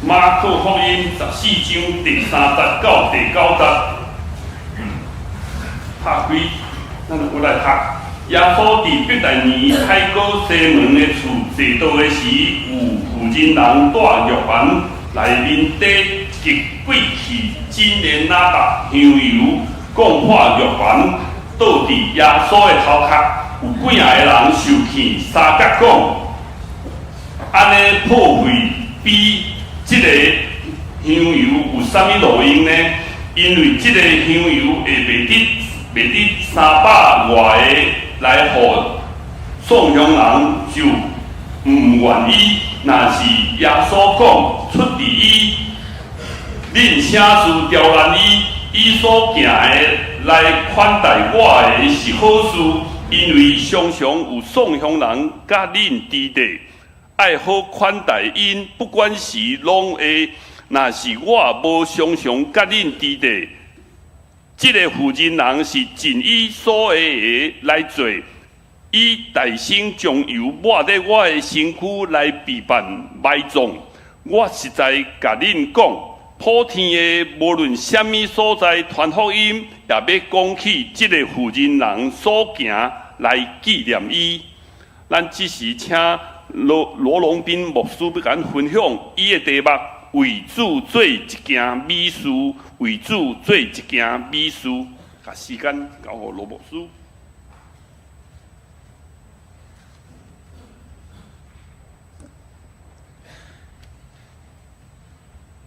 馬可福音14章第3節到第9節，拍開，咱就來讀。耶穌佇伯大尼太古西門的厝坐道的時，有婦人人帶玉環內面底極貴氣真煉哪噠香油，降化玉環，倒佇耶穌的頭殼。有幾仔個人受勸相佮講，按呢破費比這个香油有啥物路用呢？因為這个香油會賣得300外个來予喪鄉人，就毋願意。若是耶穌講出佇伊，恁啥事刁難伊？伊所行的來款待我的是好事，因為常常有喪鄉人佮恁佇咧，愛好款待𪜶，不管時攏會。若是我無常常佮恁佇咧，這个婦人人是盡伊所會的來做，以大牲將油抹佇我的身軀來備辦埋葬。我實在共恁講，普天的無論啥物所在傳福音，也欲講起這个婦人人所行來紀念伊。咱這時請羅羅龍斌牧師欲共咱分享伊的題目：為主做一件美事，為主做一件美事。共時間交予羅牧師。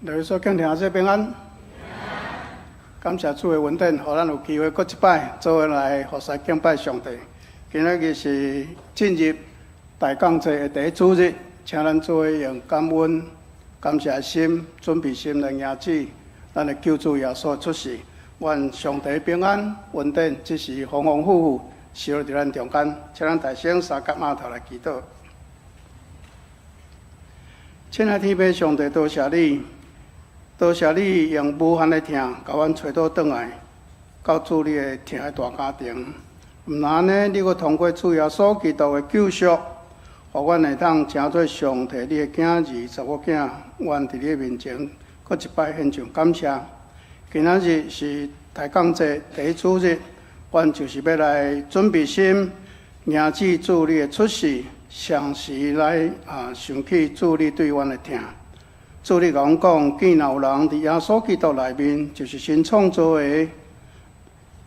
各位所敬聽者平安，感謝主的恩典，予咱有機會閣一擺做伙來服侍敬拜上帝。今仔日是進入大降節的第一主日，請咱做伙用感恩、感謝的心，準備心來迎接咱的救主耶穌出世。願上帝平安、恩典，這時豐豐富富，賜予佇咱中間。請咱大聲相佮嘜頭來祈禱。親愛天父上帝，多謝你，多謝你用無限的疼，共阮揣倒轉來，到主你的疼的大家庭。毋但按呢，你閣通過主耶穌基督的救贖，予阮會當成做上帝你的囝兒、查某囝，阮佇你的面前，閣一擺獻上感謝。今仔日是大降節第一主日，阮就是欲來準備心，迎接主你的出世，同時來想起主你對阮的疼。主你共阮講，既若有人佇耶穌基督內面，就是新創造的，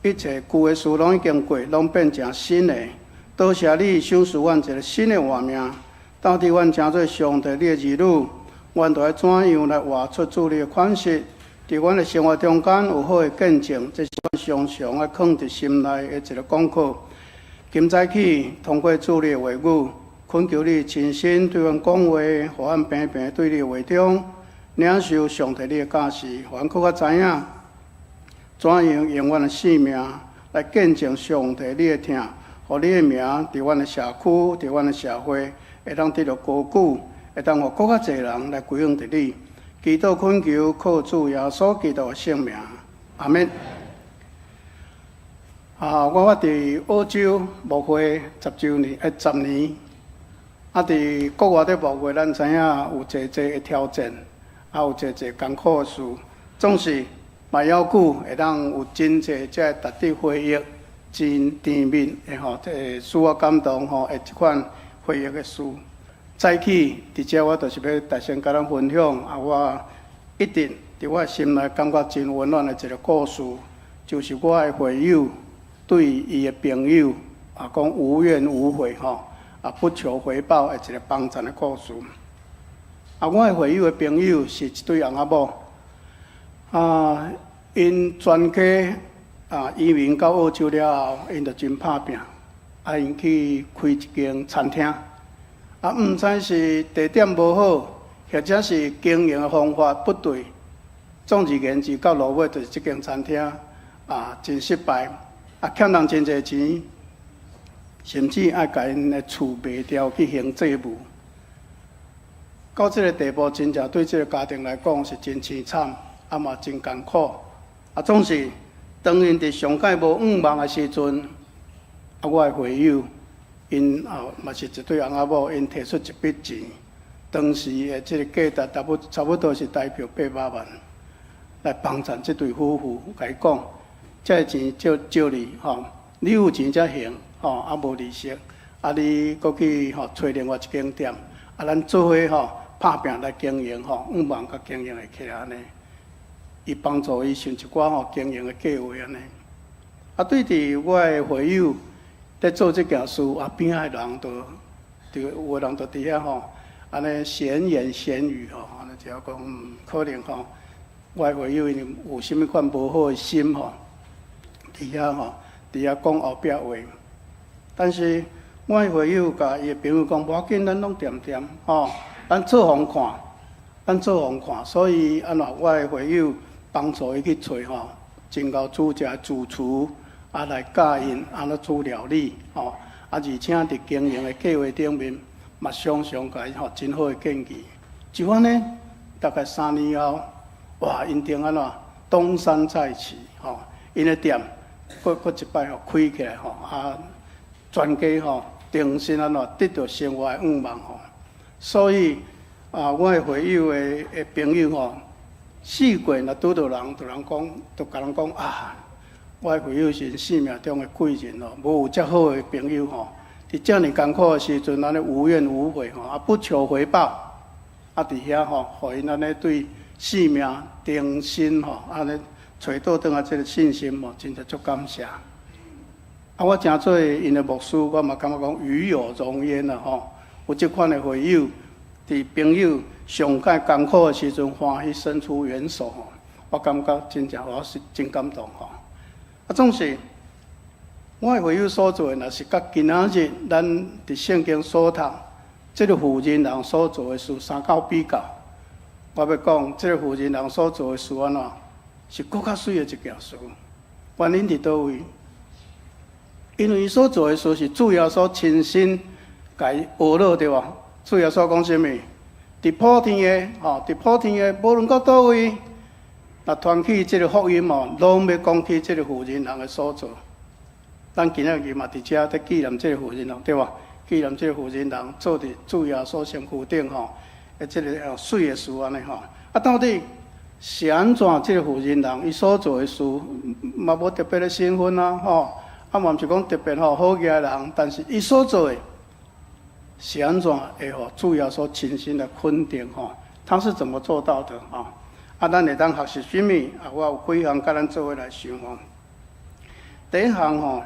一切舊的事攏已經過，攏變成新的。多謝你賞賜阮一个新的活命，到底阮成做上帝你的兒女，阮著愛怎樣來活出主你的款式？佇阮的生活中間有好的見證，這是阮常常愛囥佇心內的一个功課。今早起通過主你的話語，懇求你親身對阮講話，予阮平平對你的話中領受上帝你的教示，予阮閣較知影怎樣用阮的生命來見證上帝你的疼，予你的名佇阮的社區、佇阮的社會會當得著高舉，會當予閣較濟人來歸向佇你。祈禱懇求，靠主耶穌基督的聖名，阿們。我佇澳洲牧會10週年，10年。佇國外咧牧會，咱知影有濟濟的挑戰，有濟濟艱苦的事，總是嘛猶久會當有真濟這個值得回憶、真甜蜜的吼，這个使我感動吼的這款回憶的事。早起佇遮，我就是欲大聲共咱分享我一直佇我心內感覺真溫暖的一个故事，就是我的會友對伊的朋友講無怨無悔吼，不求回報的一个幫贊的故事。我的會友的朋友是一對翁仔某，𪜶全家移民到澳洲了後，𪜶就真拍拚，𪜶去開一間餐廳。毋知是地點無好，或者是經營的方法不對，總而言之，到落尾就是這間餐廳真失敗，欠人真濟錢，甚至愛共𪜶的厝賣掉去還債務。到這个地步，真正對這个家庭來講是真凄慘，嘛真艱苦。總是當𪜶佇上蓋無向望的時陣，我的會友。𪜶嘛是一對翁仔某，𪜶提出一筆錢，當時的這個價值，差不多是台票800萬，來幫贊這對夫婦，共伊講，這个錢借借你吼，你有錢才還吼，啊無利息，啊你閣去吼揣另外一間店，啊咱做伙吼拍拚來經營吼，向望共經營會起來按呢。伊幫助伊想一寡吼經營的計劃按呢。啊，對佇我的會友咧做這件事，啊邊仔的人都，就有的人就佇遐吼，按呢閒言閒語吼，按呢就講，可能吼，我的會友𪜶有啥物款無好的心吼，佇遐吼，佇遐講後壁話。但是我的會友共伊的朋友講，無要緊，咱攏恬恬吼，咱做予看，咱做予看。所以按怎我的會友幫助伊去揣吼，真𠢕煮食主廚。啊，來教𪜶按怎煮料理，吼！啊，而且佇經營的計劃頂面，嘛常常共伊吼真好的建議。就按呢，大概3年後，哇！𪜶頂按怎東山再起，吼！𪜶的店閣閣一擺吼開起來吼，啊，全家吼重新按怎得著生活的向望吼。所以啊，我的會友的朋友吼，四界若拄著人，就人講，就共人講啊。我的會友是生命中的貴人哦，無有遮好的朋友吼。佇遮爾艱苦的時陣，按呢無怨無悔吼，啊不求回報，啊佇遐吼，予𪜶按呢對生命重新吼，按呢揣倒轉來這个信心吼，真正足感謝。啊，我誠做𪜶的牧師，我嘛感覺講與有榮焉啦吼。有這款的會友，佇朋友上蓋艱苦的時陣，歡喜伸出援手吼，我感覺真正我是真感動吼。啊，總是我的會友所做的，若是佮今仔日咱佇聖經所讀這个婦人人所做的事相較比較，我欲講這个婦人人所做的事按怎，是閣較媠的一件事。原因佇佗位？因為伊所做的事是主耶穌親身共伊呵咾對無？主耶穌講啥物？佇普天的吼，佇普天的，無論到佗位，若傳起這个福音哦，攏欲講起這个婦人人的所做。咱今仔日嘛佇遮佇紀念這个婦人人，對無？紀念這個婦人人做佇主耶穌身軀頂吼，的這个媠的事按呢吼。啊，到底是按怎？這个婦人人伊所做的事嘛無特別的身份啊，吼，啊嘛毋是講特別吼好額的人，但是伊所做的是按怎會予主耶穌親身來肯定吼？他是怎麼做到的？吼？啊，咱會當學習啥物？啊，我有幾項佮咱做伙來想吼。第一項吼，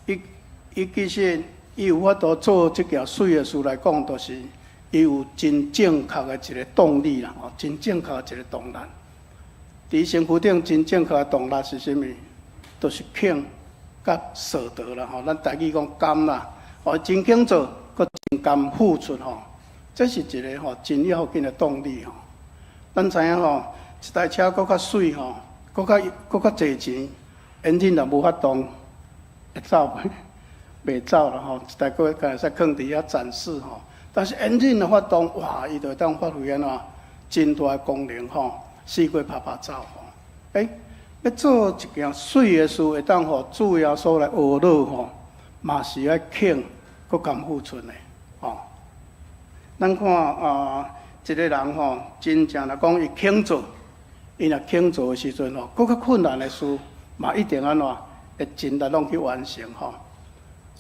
伊其實伊有法度做這件媠的事來講，就是伊有真正確的一个動力啦，吼，真正確的一个動力。佇身軀頂真正確的動力是啥物？就是肯佮捨得啦，吼。咱台語講甘啦，哦，真肯做，閣真甘付出吼，這是一个吼真要緊的動力吼。咱知影吼，一台車閣較媠吼，閣較濟錢，引擎若無發動，會走袂？袂走啦吼！一台閣會使囥佇遐展示吼。但是引擎若發動，哇！伊就會當發揮按怎真大的功能吼，四界拍拍走吼。欸，欲做一件媠的事，會當予主耶穌來呵咾吼，嘛是愛肯閣甘付出的吼。咱看啊，一个人吼，真正來講，伊肯做，伊若肯做的時陣吼，閣較困難的事，嘛一定按怎會盡力攏去完成吼。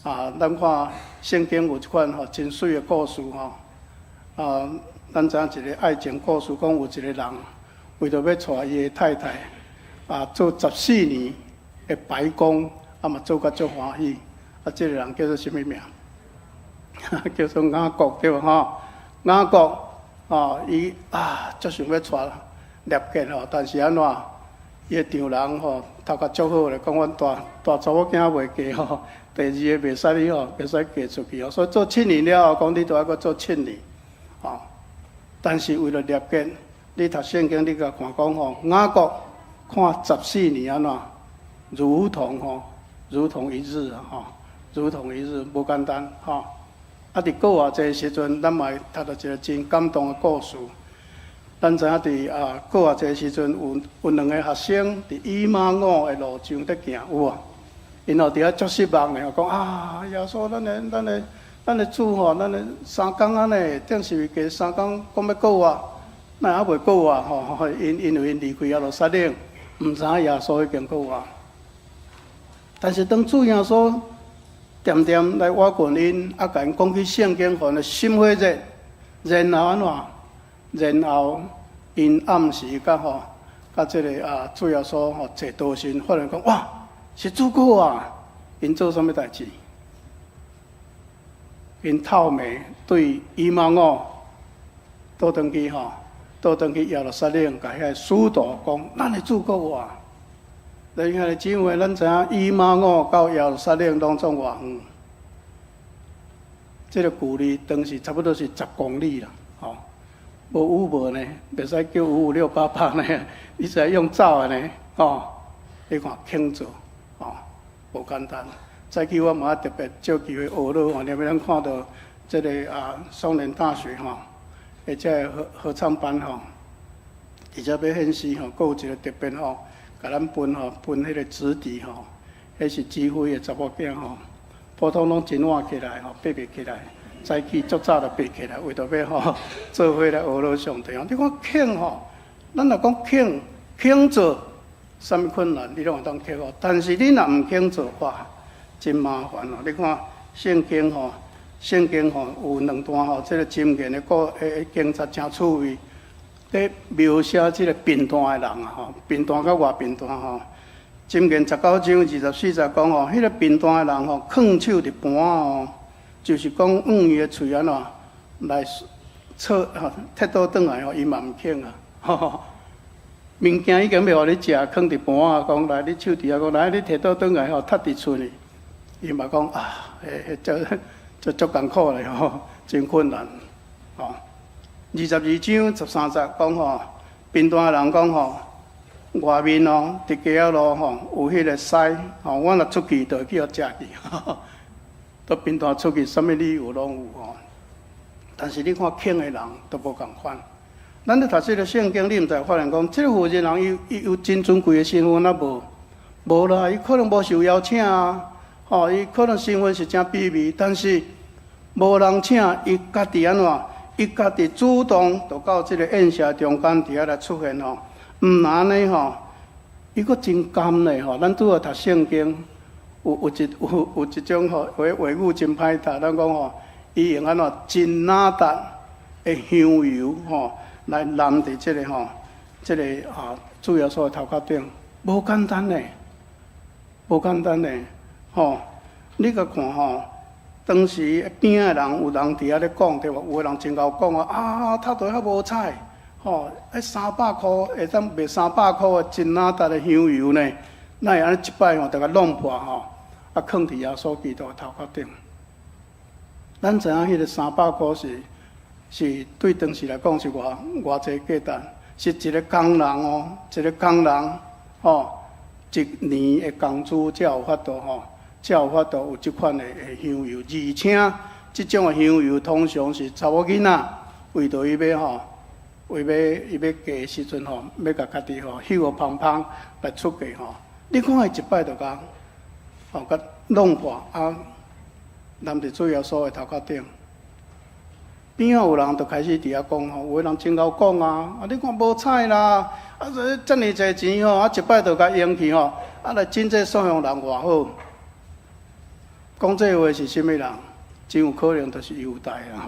啊，咱看聖經有一款吼真媠的故事吼。啊，咱知影一个愛情故事，講有一个人為著欲娶伊的太太，啊，做14年的白工，啊嘛做甲足歡喜。啊，這个人叫做啥物名？叫做雅各對無吼？雅各哦，伊啊，足想欲娶利百加吼，但是按怎？伊的丈人吼頭殼足好咧，講阮大大查某囝袂嫁吼，第二个袂使你吼，袂使嫁出去吼。所以做七年了後，講你都愛閣做七年，吼。但是為著利百加，你讀聖經你共看講吼，雅各看十四年按怎，如同吼，如同一日啊吼，如同一日，無簡單吼。啊，佇閣偌濟時陣，咱嘛會讀著一个真感動的故事。咱知影佇啊，閣偌濟時陣有兩个學生佇以馬忤的路上佇行，有無？𪜶吼佇遐足失望的，講啊，耶穌，咱的咱的主吼，咱的三工按呢，釘十字架三工講欲復活，哪會猶未復活吼？因為𪜶離開耶路撒冷，毋知影耶穌已經復活。但是當主耶穌恬恬來倚近𪜶，啊，共𪜶講起聖經，予𪜶心火熱，然後按怎？然後𪜶暗時佮吼，佮這个啊主耶穌吼坐桌時，發現講哇，是主復活啊！𪜶做啥物代誌？𪜶透暝對以馬忤倒轉去吼，倒轉去耶路撒冷，共遐个使徒講，咱的主復活。弟兄姊妹，咱知影以馬忤到耶路撒冷攏總偌遠？這个距離當時差不多是10公里啦，吼。無 Uber 呢，袂使叫55688呢，你是用走的呢，吼。你看肯做，吼，無簡單。早起我嘛特別借機會學落吼，你欲咱看著這个啊，松仁大學吼，或者合唱班吼，而且欲獻詩吼，閣有一個特別吼，共咱分吼分彼个直笛吼，彼是指揮的查某囝吼，普通攏真晚起來吼，爬袂起來，早起足早就爬起來，為著欲吼做伙來學落上帝吼。你看肯吼，咱若講肯肯做，啥物困難你攏會當克服，但是你若毋肯做，哇，真麻煩哦！你看聖經吼，聖經吼有兩段吼，這个箴言的故的經節誠趣味，咧描寫這个貧惰的人啊吼，貧惰佮偌貧惰吼。箴言19章24節講吼，彼个貧惰的人吼，囥手佇盤哦，就是講用伊的喙按怎來啜吼，提倒轉來吼，伊嘛毋肯啊。物件已經欲予你食，囥佇盤仔，講來你手佇遐，講來你提倒轉來吼，踢佇喙裡。伊嘛講啊，彼彼這足艱苦咧吼，真困難吼。22章13節講吼，貧惰的人講吼，外面哦，佇街仔路吼有彼个獅吼，我若出去就會去予食去。都貧惰出去，啥物理由攏有吼。但是你看肯的人都無仝款。咱咧讀這个聖經，你毋知發現講，這个婦人人伊有真尊貴的身份啊無？無啦，伊可能無受邀請啊。吼，伊可能身份是誠卑微，但是無人請，伊家己按怎？伊家己主動就到這个宴席中間佇遐來出現吼。毋但按呢吼，伊閣真甘咧吼。咱拄仔讀聖經，有一種吼話語真歹讀，咱講吼，伊用按怎真哪噠的香油吼來淋佇這个吼，這个啊主耶穌的頭殼頂，無簡單咧，無簡單咧。吼，你共看吼，當時邊仔的人有人佇遐咧講對無？有的人真𠢕講啊，啊，頭拄較無彩，吼，彼三百箍會當賣三百箍的真哪噠的香油呢？哪會按呢一擺吼，就共弄破吼，啊，囥佇耶穌基督的頭殼頂。咱知影彼个三百箍是對當時來講是偌偌濟價值，是一個工人哦，一個工人吼，一年的工資才有法度吼。才有法度有這款的香油，而且這種的香油通常是查某囡仔為著伊欲吼，為欲伊欲嫁的時陣吼，欲共家己吼繡予芳芳來出嫁吼。你看伊一擺就共吼共弄破啊，淋佇主耶穌的頭殼頂。邊仔有人就開始佇遐講吼，有的人真𠢕講啊，啊你看無彩啦，啊這遮爾濟錢吼，啊一擺就共用去吼，啊來真濟贍養人偌好。講這話是啥物人？真有可能就是猶大啊！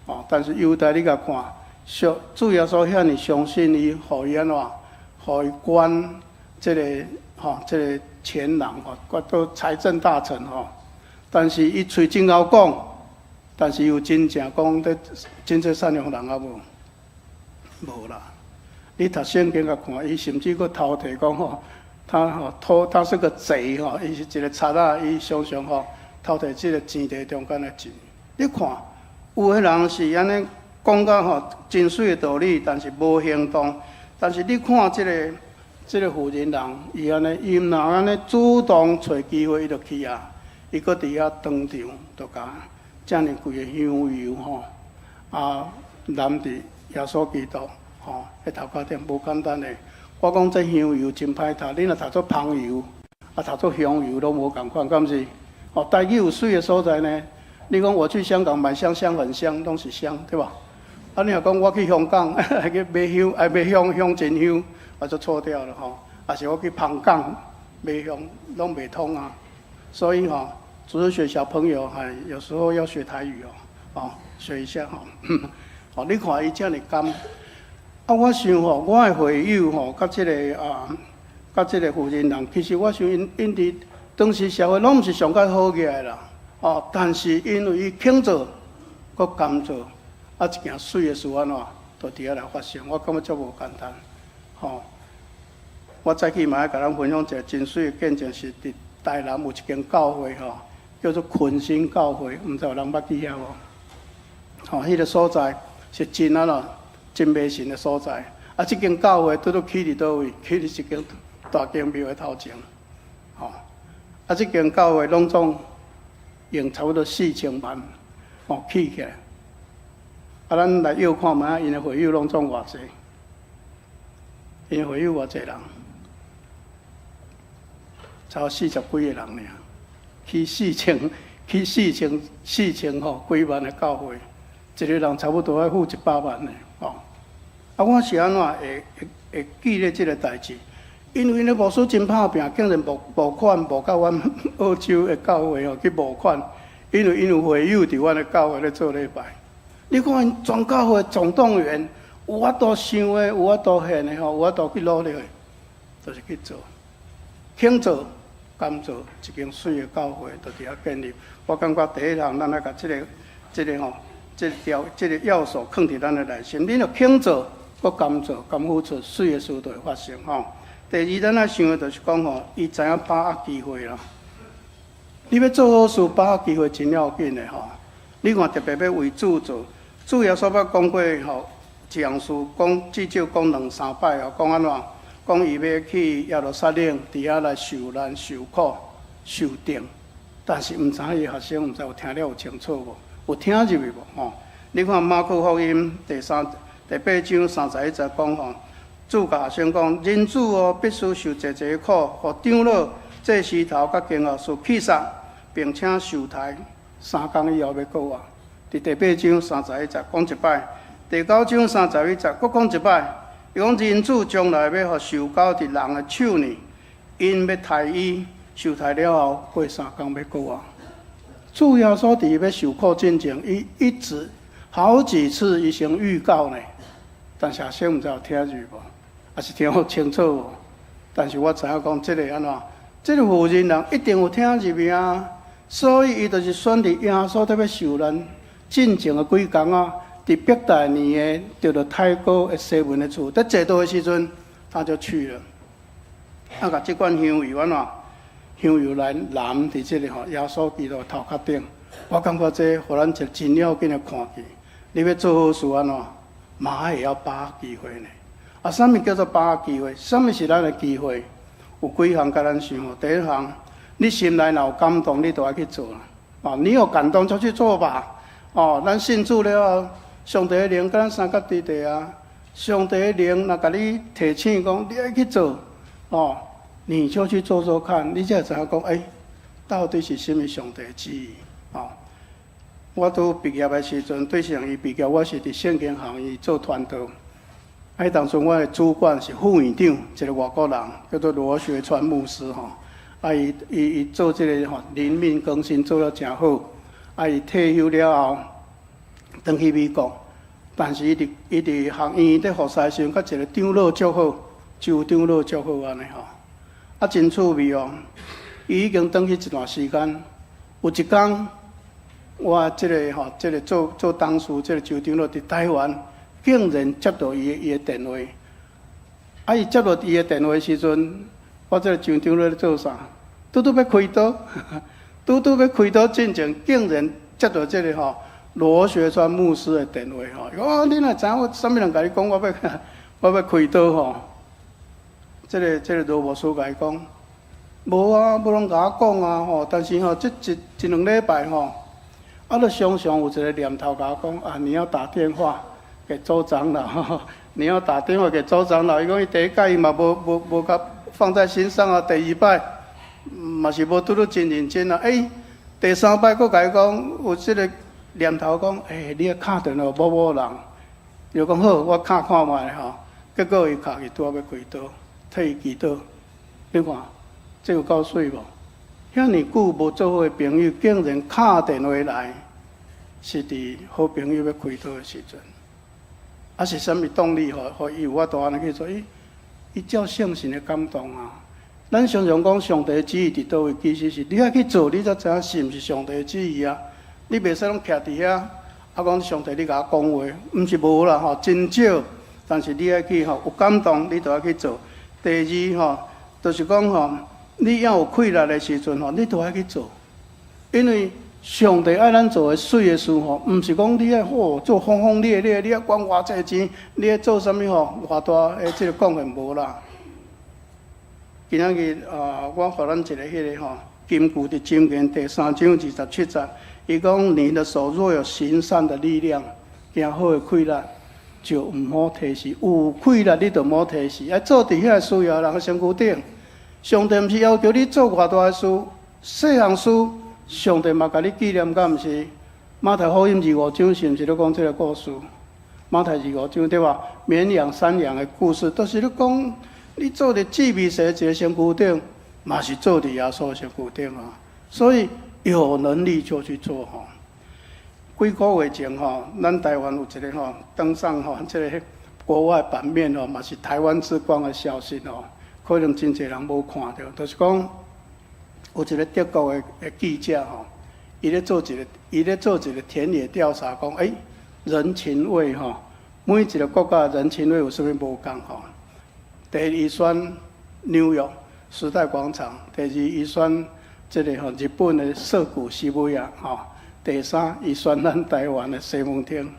吼，哦，但是猶大你共看，主耶穌遐爾相信伊，予伊按怎？予伊管這个吼，這个錢囊吼，管做財政大臣吼。但是伊喙真𠢕講，但是有真正講咧真濟贍養人啊無？無啦！你讀聖經共看，伊甚至閣偷提講吼。他吼偷，他是個賊吼，伊是一個賊仔，伊常常吼偷提這个錢袋中間的錢。你看，有的人是按呢講甲吼真媠的道理，但是無行動。但是你看這个婦人人，伊按呢，伊毋但按呢主動揣機會，伊就去啊，伊閣佇遐當場就共遮爾貴的香油吼，啊淋佇耶穌基督吼，彼頭殼頂無簡單的。我講這香油真歹讀，你若讀做芳油，啊讀做香油攏無仝款，敢是？哦，台語有媠的所在呢。你講我去香港買香，香很香，攏是香，對吧？啊，你若講我去香港去買香，愛買香香真香，啊就錯掉了吼。啊是我去香港買香，攏袂通啊。所以吼，主日學小朋友，還有時候要學台語哦，哦，學一下吼。哦，你看伊遮爾甘。啊，我想吼，我的會友吼，佮這个啊，佮這个婦人人，其實我想𪜶𪜶佇當時社會攏毋是上較好額的啦。哦，但是因為伊肯做，閣甘做，啊，一件媠的事按怎，就佇遐來發生。我感覺足無簡單。吼，我早起嘛愛共咱分享一个真媠的見證，是佇台南有一間教會吼，叫做群星教會，毋知有人捌去遐無？吼，彼个所在是真按怎，真迷信的所在。啊，這間教會拄拄起佇佗位？起佇一間大間廟的頭前。吼，啊，這間教會攏總用差不多4000萬，吼起起來。啊，咱來臆看覓，𪜶的會友攏總偌濟？𪜶的會友偌濟人？差不多四十幾個人爾，起四千吼幾萬的教會，一個人差不多愛付100萬呢，吼。啊，我是按怎會記咧這个代誌？因為呢，牧師真拍拚，竟然募款募到阮澳洲的教會吼去募款，因為𪜶有會友佇阮的教會咧做禮拜。你看𪜶全教會總動員，有法度想的，有法度獻的吼，有法度去努力的，就是去做，肯做。甘做一間媠的教會，就佇遐建立。我感覺第一項，咱愛共這个吼，這个條，這个要素囥佇咱的內心。你若肯做，閣甘做，甘付出，媠的事就會發生吼。第二，咱愛想的就是講吼，伊知影把握機會啦。你欲做好事，把握機會真要緊的吼。你看特別欲為主做，主耶穌捌講過吼，一項事講至少講兩三擺哦，講按怎？講伊欲去耶路撒冷，佇遐來受難、受苦、受釘，但是毋知影伊學生毋知有聽了有清楚無？有聽入去無？吼！你看馬可福音第八章31節講吼，主共學生講：人子哦，必須受濟濟苦，予長老、祭司頭佮經學士棄殺，並且受刣，3工以後欲復活。佇第八章三十一節講一擺，第九章31節閣講一擺。伊講人子將來欲予受交佇人的手裡，𪜶欲刣伊，受刣了後，過三工欲復活。主耶穌佇欲受苦進前，伊一直好幾次伊先預告呢，但是學生毋知有聽入無，抑是聽予清楚無？但是我知影講這个按怎，這个婦人人一定有聽入去啊，所以伊就是選佇耶穌特欲受難進前的幾工啊。佇伯大尼的著著太古的西門的厝，佇坐道的時陣，他就去了。啊，共這罐香油按怎？香油來淋佇這个吼耶穌基督的頭殼頂。我感覺這予咱一個真要緊的看見。你欲做好事按怎？嘛會曉把握機會呢？啊，啥物叫做把握機會？啥物是咱的機會？有幾項共咱想吼。第一項，你心內若有感動，你就愛去做啦。哦，你有感動就去做吧。哦，咱信主了後，上帝的靈佮咱相佮佇佇啊！上帝的靈若共你提醒講，你愛去做，哦，你就去做做看，你才會知影講，欸，到底是啥物上帝的旨意？哦，我拄畢業的時陣，對上伊畢業，我是佇聖經學院做傳道。啊，彼當陣我的主管是副院長，一个外國人，叫做羅學川牧師吼。啊，伊做這个吼靈命更新做了誠好。啊，伊退休了後，轉去美國，但是伊佇學院佇服侍時陣，佮一个長老足好，周長老足好按呢吼。啊，真趣味哦！伊已經轉去一段時間，有一工，我這个吼，這个做董事，這个周長老佇台灣，竟然接到伊的電話。啊，伊接到伊的電話時陣，我這個周長老咧做啥？拄拄欲開刀，拄拄欲開刀進前，竟然接到這个吼羅學川牧師的電話吼。伊講，你哪知影我啥物人共你講我欲開刀吼？這个羅牧師共伊講，無啊，無人共我講啊吼。但是吼，這一兩禮拜吼，啊，就常常有一個念頭共我講啊，你要打電話給周長老，你要打電話給周長老。伊講伊第一擺伊嘛無共放在心上啊，第二擺嘛是無拄拄真認真啊。欸，第三擺閣共伊講，有這个念頭講，欸，你愛敲電話某某人，伊就講好，我敲看覓吼。結果伊敲去拄仔欲開刀，替伊祈禱。你看，這有夠媠無？遐爾久無做伙的朋友，竟然敲電話來，是佇好朋友欲開刀的時陣。啊，是啥物動力，予伊有法度按呢去做？伊照聖神的感動啊！咱常常講上帝的旨意佇佗位，其實是你愛去做，你才知影是毋是上帝的旨意啊！你袂使攏徛佇遐，啊講上帝你共我講話，毋是無啦吼，真少。但是你愛去吼，有感動，你就愛去做。第二吼，就是講吼，你要有氣力的時陣吼，你就愛去做。因為上帝愛咱做的媠的事吼，毋是講你愛吼做轟轟烈烈，你愛管偌濟錢，你愛做啥物吼，偌大的這個貢獻無啦。今仔日啊，我予咱一个彼个吼，金句佇箴言第三章27節，伊講：你的手若有行善的力量，行好的氣力，就毋好推辭。有氣力你就毋好推辭，愛做佇遐需要人的身軀頂。上帝毋是要求你做偌大的事，細項事，上帝嘛共你紀念，敢毋是？馬太福音二五章是毋是咧講這個故事？馬太二五章對吧？綿羊、山羊的故事，都是咧講。你做佇治未生一个身軀頂，嘛是做佇耶穌身軀頂啊！所以有能力就去做吼。幾個月前吼，咱台灣有一個吼登上吼這个國外版面吼，嘛是台灣之光的消息吼，可能真濟人無看著，就是講有一個德國的記者吼，伊咧做一個田野調查，講欸，人情味吼，每一個國家人情味有啥物無仝吼？第一，伊選紐約時代廣場；第二，伊選這个吼日本的澀谷渋谷吼；第三，伊選咱台灣的西門町。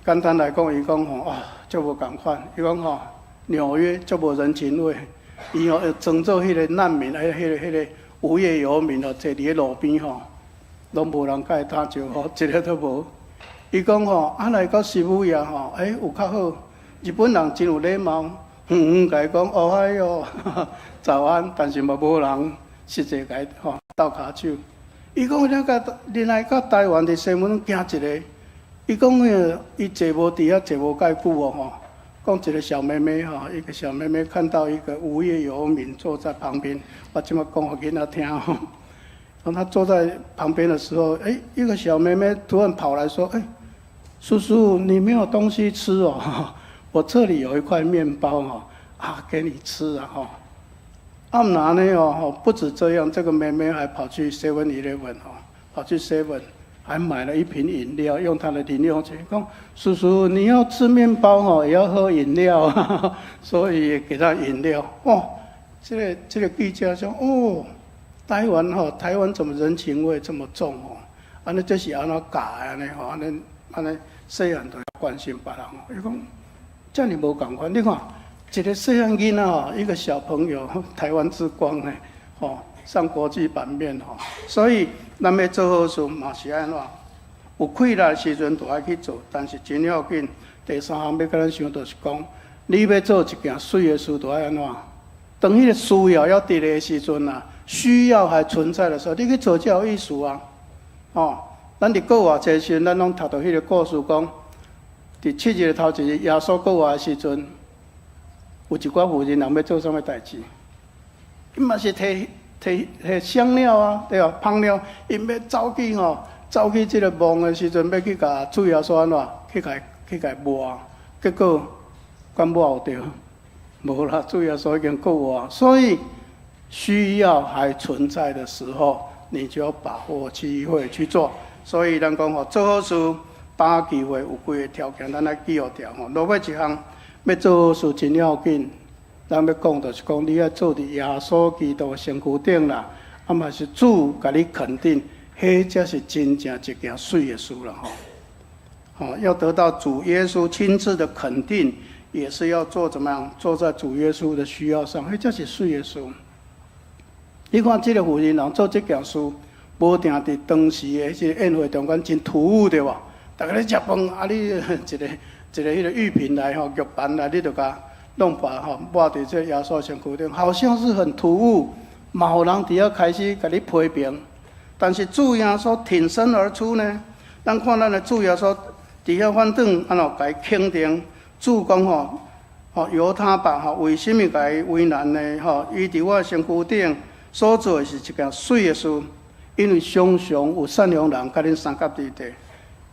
簡單來講，伊講吼，啊，足無仝款。伊講吼，紐約足無人情味，伊吼裝做彼個難民，哎，彼個無業遊民哦，坐佇咧路邊吼，攏無人共伊打招呼，一个都無。伊講吼，啊來到渋谷吼，欸，有較好。日本人真有禮貌，遠遠共伊講おはよう，早安，但是嘛無人實際共伊吼鬥跤手。伊講你個你來到台灣佇西門行一个，伊講彼個伊坐無佇遐坐無蓋久哦吼，講一個小妹妹吼，一個小妹妹看到一個無業遊民坐在旁邊，我這麼講予囡仔聽吼。當他坐在旁邊的時候，欸，一個小妹妹突然跑來說：“欸，叔叔，你沒有東西吃哦？我這裡有一塊麵包哦，啊，給你吃啊吼。”啊，毋但按呢哦，不止這樣，這個妹妹還跑去 Seven Eleven 哦，跑去 Seven 還買了一瓶飲料，用她的零用錢講：“叔叔，你要吃麵包哦，也要喝飲料，所以給他飲料。”哦，這個記者說：“哦，台灣吼，台灣怎麼人情味這麼重哦？按呢這是按怎教的按呢吼？按呢按呢細漢就關心別人哦。”伊講遮爾無仝款，你看一個細漢囡仔吼，一個小朋友，台灣之光呢，吼上國際版面吼。所以咱欲做好事嘛是按怎？有氣力的時陣就愛去做，但是真要緊。第三項欲共咱想，就是講，你欲做一件媠的事，就愛按怎？當彼個需要猶佇咧的時陣啊，需要還存在的時候，你去做才有意思啊！哦，咱佇國外冊時，咱攏讀著彼個故事，講佇七日頭一日，耶穌復活的時陣，有一寡婦人人欲做啥物代誌？伊嘛是提提提香料啊，對吧？香料，𪜶欲走去吼，走去這個墓的時陣，欲去共主耶穌按怎？去共伊抹，結果敢抹有著？無啦，主耶穌已經復活，所以需要還存在的時候，你就要把握機會去做。所以咱講吼，做好事，把握機會，有幾个條件，咱愛記予牢吼。落尾一項，欲做好事真要緊。咱欲講就是講，你愛做佇耶穌基督的身軀頂啦，啊嘛是主共你肯定，彼才是真正一件媠的事啦吼。吼，要得到主耶穌親自的肯定，也是要做怎麼樣？做在主耶穌的需要上，彼才是媠的事。你看這个婦人人做這件事，無定佇當時的這个宴會中間真突兀對無？逐家咧食飯，啊你一个一个彼个玉瓶來吼，玉盤來，你就共弄把吼抹佇這耶穌身軀頂，好像是很突兀，嘛有人佇遐開始共你批評。但是主耶穌挺身而出呢？咱看咱的主耶穌佇遐反轉，按怎共伊肯定？主講吼，吼由他吧，吼，為什麼共伊為難呢？吼，伊佇我身軀頂所做的是一件媠的事，因為常常有善良人佮恁相佮佇佇，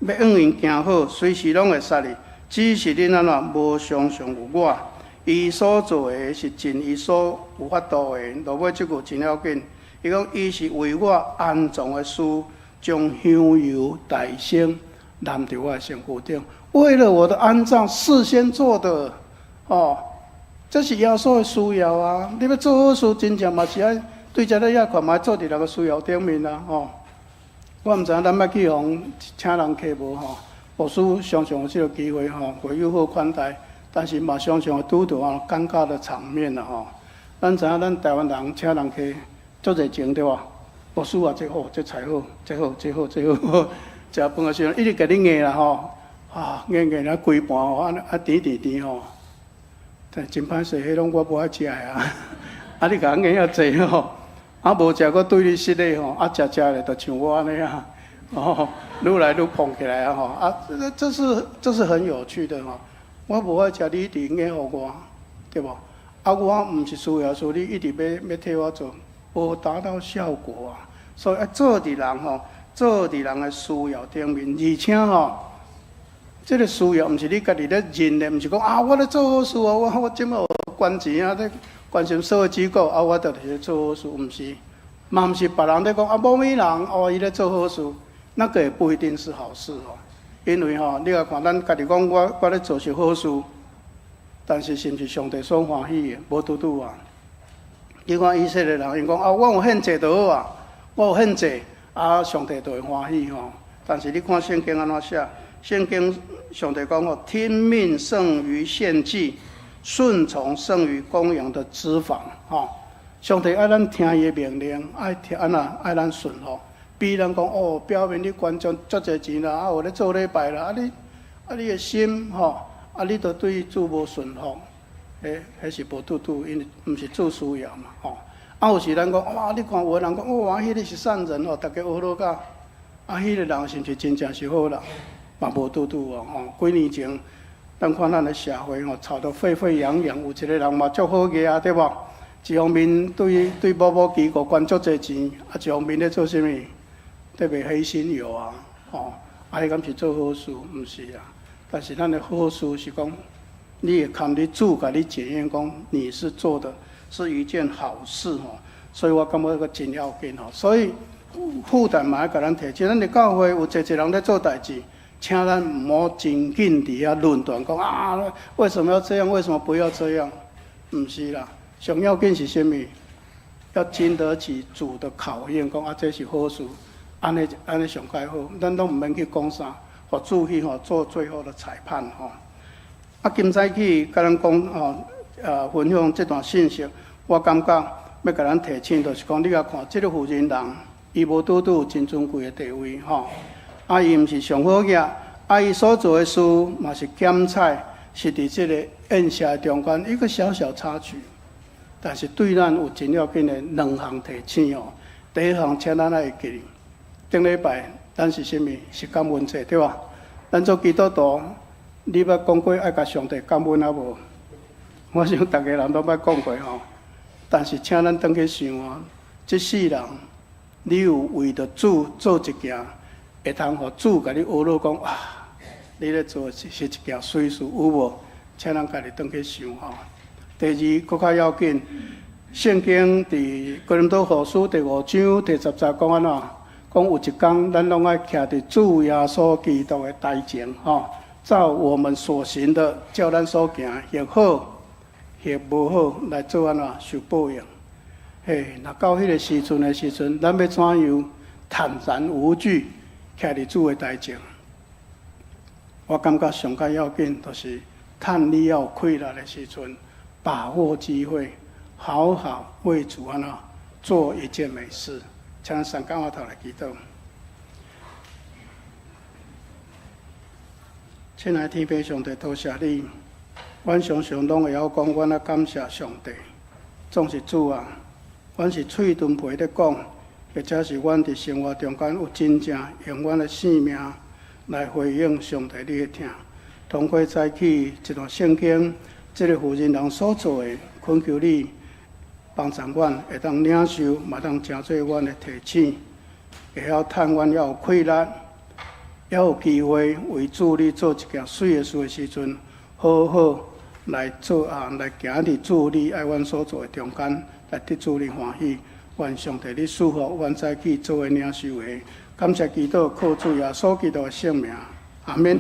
欲向𪜶行好，隨時攏會殺你。只是恁按怎無常常有我，伊所做的是盡伊所有法度的。落尾這句真要緊，伊講伊是為我安葬的事，將香油大牲淋佇我的身軀頂，為了我的安葬事先做的，哦，這是耶穌的需要啊！你欲做好事，真正嘛是愛對這個遐看，嘛做佇人的需要頂面啊！吼，我毋知影咱捌去予請人客無吼？牧師常常有這個機會吼，會友好款待，但是嘛常常會拄著啊尷尬的場面啦吼。咱知影咱台灣人請人客足熱情對無？牧師啊，這好，這菜好，這好，這好，這好，食飯的時陣一直共你硬啦吼，啊硬硬啊規盤吼，啊啊甜甜甜吼，但真歹勢，彼攏我無愛食的啊，啊你共硬遐濟吼，啊無食閣對你失禮吼，啊食食咧就像我按呢啊。哦，愈來愈膨起來啊！吼啊，這是很有趣的吼。我無愛食，你一直硬予我，對無？啊，我毋是需要說你一直欲替我做，無達到效果啊。所以愛做佇人吼，做佇人的需要頂面，而且吼，這個需要毋是你家己咧認的，毋是講啊，我咧做好事啊，我這麼有捐錢啊，咧關心社會機構啊，我就咧做好事，毋是，嘛毋是別人咧講啊，某某人哦，伊咧做好事。那個也不一定是好事哦，因為吼，你來看咱家己講我咧做是好事，但是是毋是上帝所歡喜的？無拄拄啊！你看以色列人，𪜶講啊，我有獻祭就好啊，我有獻祭，啊，上帝就會歡喜吼。但是你看聖經按怎寫？聖經上帝講哦，聽命勝於獻祭，順從勝於公羊的脂肪。吼，上帝愛咱聽伊的命令，愛聽按怎愛咱順服。比咱講哦，表面你捐足足濟錢啦，啊有咧做禮拜啦，啊你的心吼，啊你都對主無順服，彼是無拄拄，因為毋是主需要嘛，吼。啊有時咱講哇，你看有的人講哇，彼個是善人哦，逐家學落甲，啊，彼個人是毋是真正是好人？嘛無拄拄哦，吼。幾年前，咱看咱的社會吼，吵得沸沸揚揚，有一個人嘛足好額啊，對無？一方面對某某機構捐足濟錢，啊，一方面咧做啥物？特別黑心油啊，吼！啊，彼敢是做好事？毋是啊。但是咱的好事是講，你會堪你主共你檢驗，講你是做的是一件好事吼。所以我感覺這個真要緊吼。所以負擔嘛愛共咱提醒，咱的教會有濟濟人咧做代誌，請咱毋好真緊佇遐論斷講啊，為什麼要這樣？為什麼不要這樣？毋是啦，上要緊是啥物？要經得起主的考驗，講啊，這是好事。按呢按呢上較好，咱攏毋免去講啥，予主去吼做最後的裁判吼。啊，今早起共咱講吼，分享這段信息，我感覺欲共咱提醒，就是講你共看這個婦人人，伊無拄拄真尊貴的地位吼，啊，伊毋是上好額，啊，伊所做的事嘛是檢採，是佇這個宴席的中間一個小小插曲，但是對咱有真要緊的兩項提醒哦。第一項，請咱愛會記。頂禮拜咱是啥物？是感恩節對吧？咱做基督徒，你捌講過愛共上帝感恩啊無？我想逐个人攏捌講過吼。但是請咱轉去想哦，這世人，你有為著主做一件，會通予主共你呵咾講啊，你咧做是一件媠事，有無？請咱家己轉去想吼。第二，閣較要緊，聖經佇哥林多後書第五章第十節講按怎？講有一工，咱攏愛徛佇主耶穌基督的台前，吼，照我們所行的，照咱所行，或好或無好，來做按怎受報應。嘿，若到彼個時陣的時陣，咱欲怎樣坦然無懼徛佇主的台前？我感覺上較要緊，就是趁你猶有氣力的時陣，把握機會，好好為主按怎做一件美事。請三江我頭來祈禱。親愛的天父上帝，多謝你。阮常常攏會曉講，阮愛感謝上帝。總是主啊，阮是喙唇皮咧講，或者是阮佇生活中間有真正用阮的性命來回應上帝你的疼。通過早起這段聖經，這个婦人人所做的，懇求你幫助阮會當領受，嘛當成做阮的提醒，會曉趁阮猶有氣力，猶有機會為主你做一件媠的事的時陣，好好來做啊，來行佇主你愛阮所做的中間，來得主你歡喜。願上帝你賜福，阮早起做伙領受的，感謝基督，靠主耶穌基督的聖名，阿們。